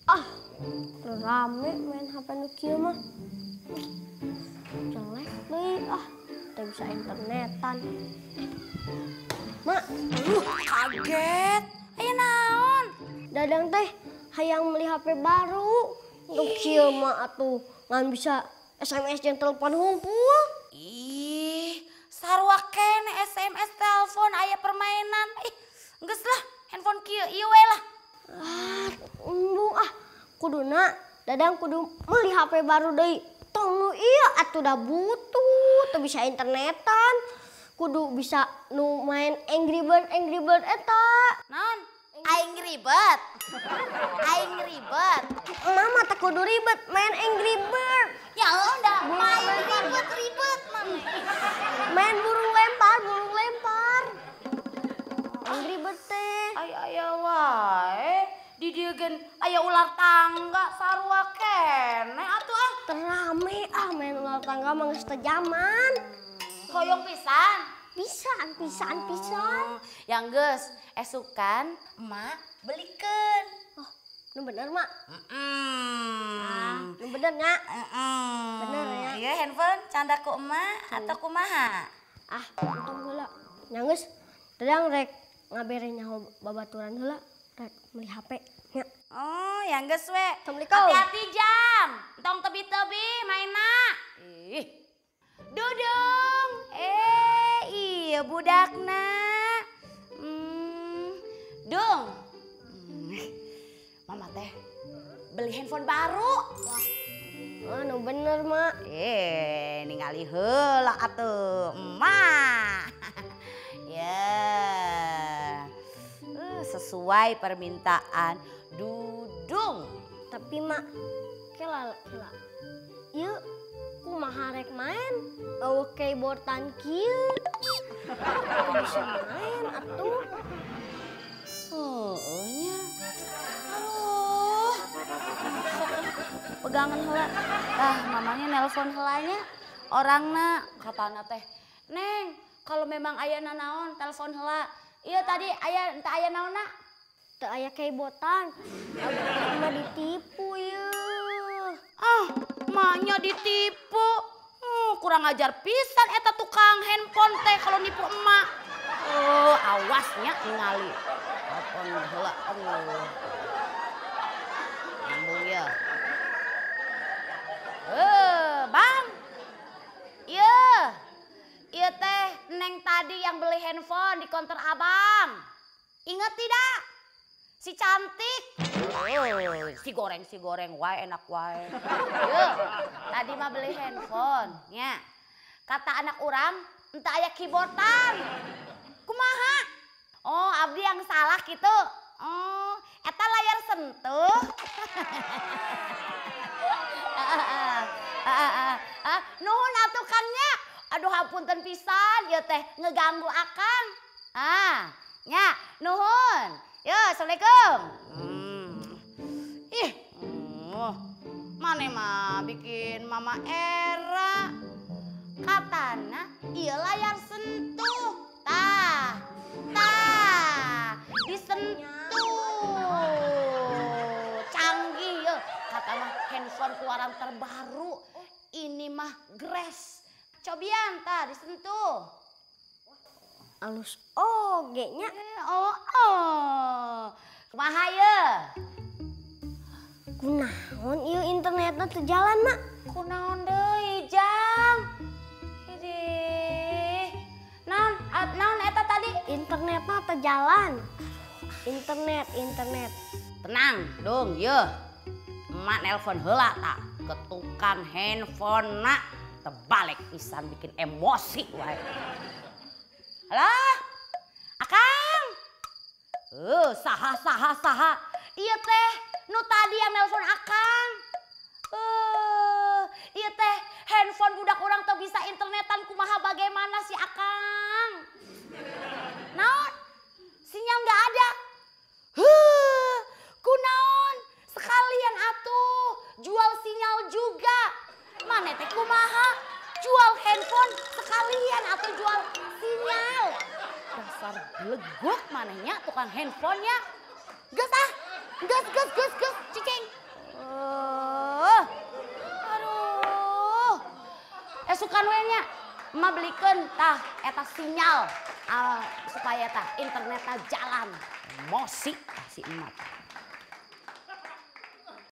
Ah, rame main HP nu kieu mah. Jelek deui ah, teu bisa internetan. Mak, kaget. Aya naon? Dadang teh hayang beli HP baru. Nu kieu mah atuh ngan bisa SMS jeung telepon hungkul. Ih, sarua keneh SMS telepon aya permainan. Ih, geus lah handphone kieu ieu we lah. Ah, embung ah. Kuduna Dadang kudu meuli HP baru deui. Tong nu ieu atuh da butuh, teu bisa internetan. Kudu bisa nu main Angry Bird eta. Naon? Aing ribet. Aing ribet. Mama teh kudu ribet main Angry Bird. Ya udah, main ribet-ribet mama. Main burung lempar, burung lempar. Angry Bird teh. Aya wae. Di dieu gen aya ular tangga sarua keneh atuh ah. Terame ah main ular tangga mah geus teu jaman. Hoyong pisan. Pisan, pisan, pisan. Yang geus esukan emak belikeun. Oh, nu bener mak? Ah, nu bener nya? Bener ya. Iya handphone canda ku emak atau kumaha? Ah, untung heula. Nya geus Dadang rek ngabere nyaho babaturan heula, rek meuli HP nya. Oh, yang geus we. Assalamualaikum. Hati-hati jam. Entong tebi-tebi mainna. Ih. Dudung. Iya budakna. Dung. Mama teh beli handphone baru. Wah. Oh, nu bener, Mak. Ningali heula atuh, emak. Ya. Sesuai permintaan Dudung. Tapi Mak, kela kela. Ieu kumaha rek main? Eueuh keyboardan kieu. Bisa main atuh. Oh, nya. Aduh. Pegangan heula. Tah, mamanya nelpon heulanya. Orangna katana teh, "Neng, kalau memang aya nanaon telepon heula." Iya tadi aya entah aya naonna? Teu aya keyboardan. Abdi mah ditipu ieu. Ah, maknya ditipu. Kurang ajar pisan eta tukang handphone teh kalau nipu emak. Oh, awasnya ningali. Telepon heula. Aduh. Nyambung ya. Bang. Iya. Iya teh Neng tadi yang beli handphone di konter abang. Ingat tidak? Si cantik. Si goreng wae enak wae. Yeuh, tadi mah beli handphone nya. Kata anak urang entah aya keyboardan. Kumaha? Oh, abdi yang salah gitu. Oh, eta layar sentuh. Nuhun atuh Kang nya. Aduh hapunten pisan ieu teh ngeganggu akang. Ah, nya nuhun. Yo, assalamualaikum. Ih, maneh mah bikin mama era. Katana ieu layar sentuh. Tah, tah, disentuh. Canggih ya. Kata mah handphone keluaran terbaru. Ini mah Grace. Cobian tah disentuh. Alus oge nya. Oh, oh. Kumaha ye? Kunaon ieu internetna teu jalan, Mak? Kunaon deui, Jang? Idih. Naon? Naon eta tadi? Internetna teu jalan. Internet, internet. Tenang, dong, ye. Emak nelpon heula tah ke tukang handphone-na. Terbalik pisan bikin emosi wae. Halo? Akang? Saha saha saha. Ieu teh nu tadi yang nelpon akang. Ieu teh handphone budak urang teu bisa internetan kumaha bagaimana si akang? Naon? Sinyal nggak ada. Huh, kunaon? Sekalian atuh jual sinyal juga. Mana teh kumaha? Jual handphone sekalian atau jual sinyal. Dasar beleguk manehnya tukang handphonenya. Geus ah, geus geus geus geus cicing. Sukan we nya. Emak belikeun tah eta sinyal supaya tah internetna jalan. Emosi si emak.